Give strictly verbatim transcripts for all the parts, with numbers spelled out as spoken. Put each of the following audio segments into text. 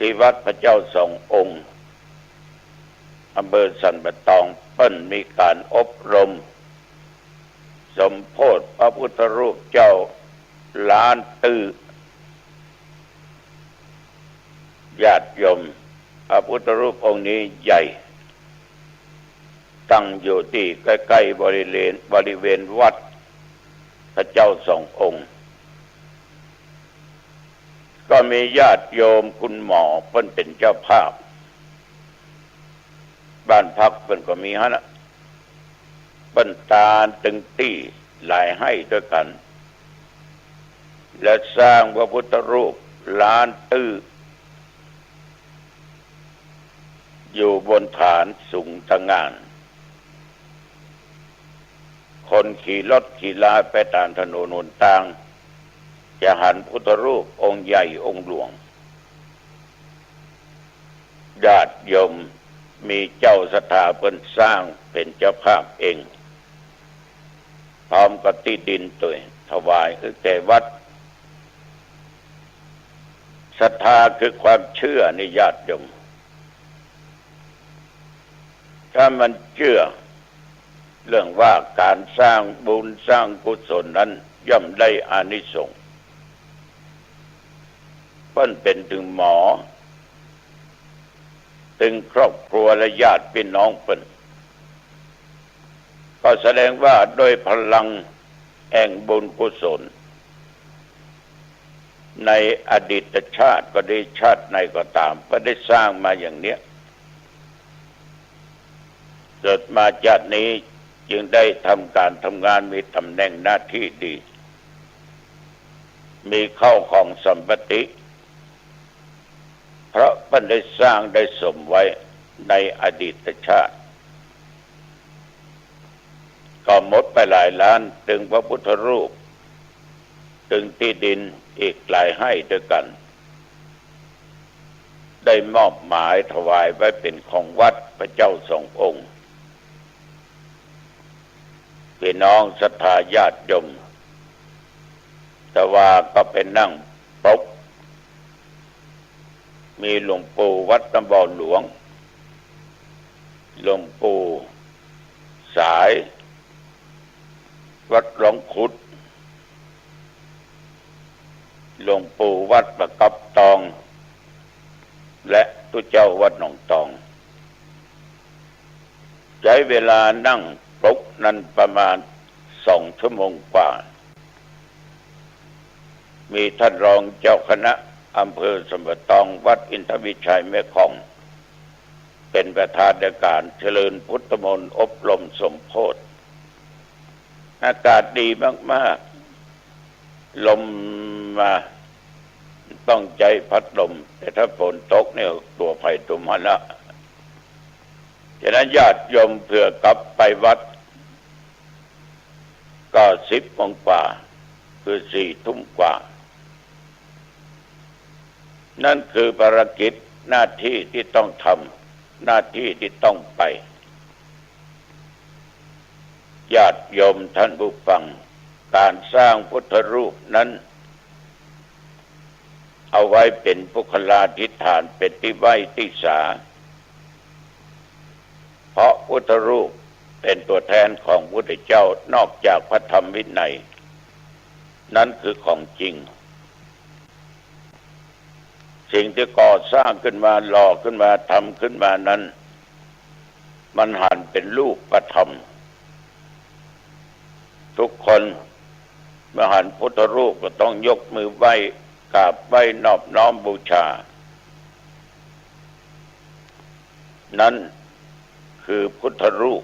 ที่วัดพระเจ้าสององค์ อำเภอสันป่าตอง เปิ้นมีก๋านอบรมสมโภชพระพุทธรูปเจ้าล้านตื้อ ญาติโยม พระพุทธรูปองค์นี้ใหญ่ ตั้งอยู่ตี้ใก้ๆ บริเวณ บริเวณวัดพระเจ้าสององค์ ก็มีญาติโยมคุณหมอเปิ้นเป๋นเจ้าภาพ บ้านพักเปิ้นก็มีหั้นนะ เปิ้นตานตึงตี้หลายไฮ่ตวยกั๋น และสร้างพระพุทธรูปล้านตื้อ อยู่บนฐานสูงตะหง่าน คนขี่รถขี่ลาไปต๋ามถนนหนตาง จะหันพุทธรูปองค์ใหญ่องค์หลวง ญาติโยมมีเจ้าศรัทธาเปิ้นสร้างเป๋นเจ้าภาพเอง พร้อมกับตี้ดินตวย ถวายแก่วัด ศรัทธาคือความเจื้อในญาติโยม ถ้ามันเจื้อเรื่องว่าก๋านสร้างบุญสร้างกุศลนั้นย่อมได้อานิสงส์ เปิ้นเป๋นตึงหมอ ตึงครอบครัวและญาติปี้น้องเปิ้น ก็แสดงว่าด้วยพลังแห่งบุญกุศล ในอดีตชาติก็ดี ชาติไหนก็ต๋าม ก็ได้สร้างมาอย่างเนี้ย เกิดมาชาตินี้จึงได้ทำก๋านทำงาน มีต๋ำแหน่งหน้าตี้ดี มีเข้าของสัมปติ เพราะเปิ้นได้สร้างได้สมไว้ในอดีตชาติ ก็หมดไปหลายล้าน ตึงพระพุทธรูป ตึงตี้ดินอีกหลายไฮ่ตวยกั๋น ได้มอบหมายถวายไว้เป๋นของวัดพระเจ้าสององค์ ปี้น้องศรัทธาญาติโยม แต่ว่าก็ไปนั่งปลุก มีหลวงปู่วัดตำบ่อหลวง หลวงปู่สาย วัดหนองขุด หลวงปู่วัดป่าก๊อบตอง และตุ๊เจ้าวัดหนองตอง ใจ๊เวลานั่งปลุกนั้นประมาณสองชั่วโมงกว่า มีต้านรองเจ้าคณะอำเภอสันป่าตอง วัดอินทวิชัยแม่ของ เป๋นประธานในก๋านเจริญพุทธมนต์อบรมสมโภช อากาศดีมากๆ ลมมา ต้องใจ๊พัดลม แต่ถ้าฝนตกเนี่ยตั๋วใผตั๋วมันละ ฉะนั้นญาติโยมเผื่อกลับไปวัด ก็สิบโมงกว่า คือสี่ทุ่มกว่า นั่นคือภารกิจหน้าตี้ตี้ต้องทำ หน้าตี้ตี้ต้องไป ญาติโยมท่านผู้ฟัง ก๋านสร้างพุทธรูปนั้น เอาไว้เป๋นปุคคลาธิฐาน เป๋นตี้ไหว้ตี้สา เพราะพุทธรูปเป๋นตั๋วแทนของพุทธเจ้า นอกจากพระธรรมวินัย นั้นคือของจริง สิ่งตี้ก่อสร้างขึ้นมา หล่อขึ้นมา ทำขึ้นมานั้น มันหันเป๋นรูปธรรม ทุกคนเมื่อหันพุทธรูปก็ต้องยกมือไหว้ กราบไหว้นอบน้อมบูชา นั้นคือพุทธรูป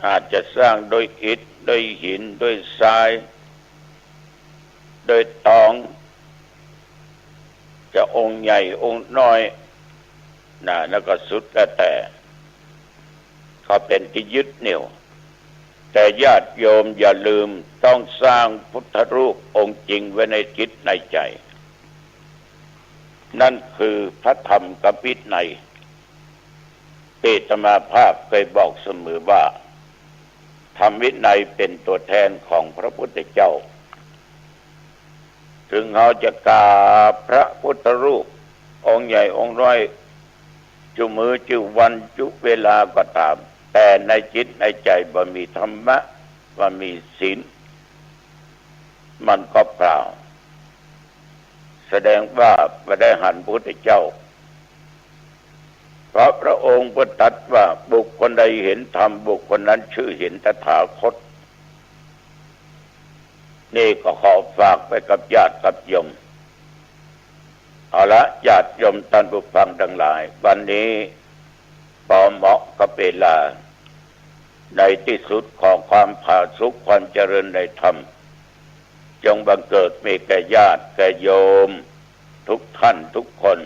อาจจะสร้างด้วยอิฐ ด้วยหิน ด้วยทราย ด้วยตอง จะองค์ใหญ่องค์น้อย นะ แล้วก็สุดแล้วแต่ ก็เป๋นตี้ยึดเหนี่ยว แต่ญาติโยมอย่าลืมต้องสร้างพุทธรูปองค์จริงไว้ในจิตในใจ๋ นั่นคือพระธรรมวินัย ตี้อาตมาภาพเคยบอกเสมอว่า ธรรมวินัยเป๋นตั๋วแทนของพระพุทธเจ้า ถึงเฮาจะกราบพระพุทธรูป องค์ใหญ่องค์น้อย จุมื้อจุวันจุเวลาก็ต๋าม แต่ในจิตในใจ๋บ่มีธรรมะ บ่มีศีล มันก็เปล่า แสดงว่าบ่ได้หันพระพุทธเจ้า เพราะพระองค์เปิ้นตรัสว่า บุคคลใดเห็นธรรม บุคคลนั้นชื่อเห็นตถาคต นี่ก็ขอฝากไว้กับญาติกับโยม เอาละ ญาติโยมต้านผู้ฟังตังหลาย วันนี้ปอเหมาะกับเวลา ในตี้สุดขอความผาสุกความเจริญในธรรม จงบังเกิดมีแก่ญาติแก่โยม ทุกต้านทุกคน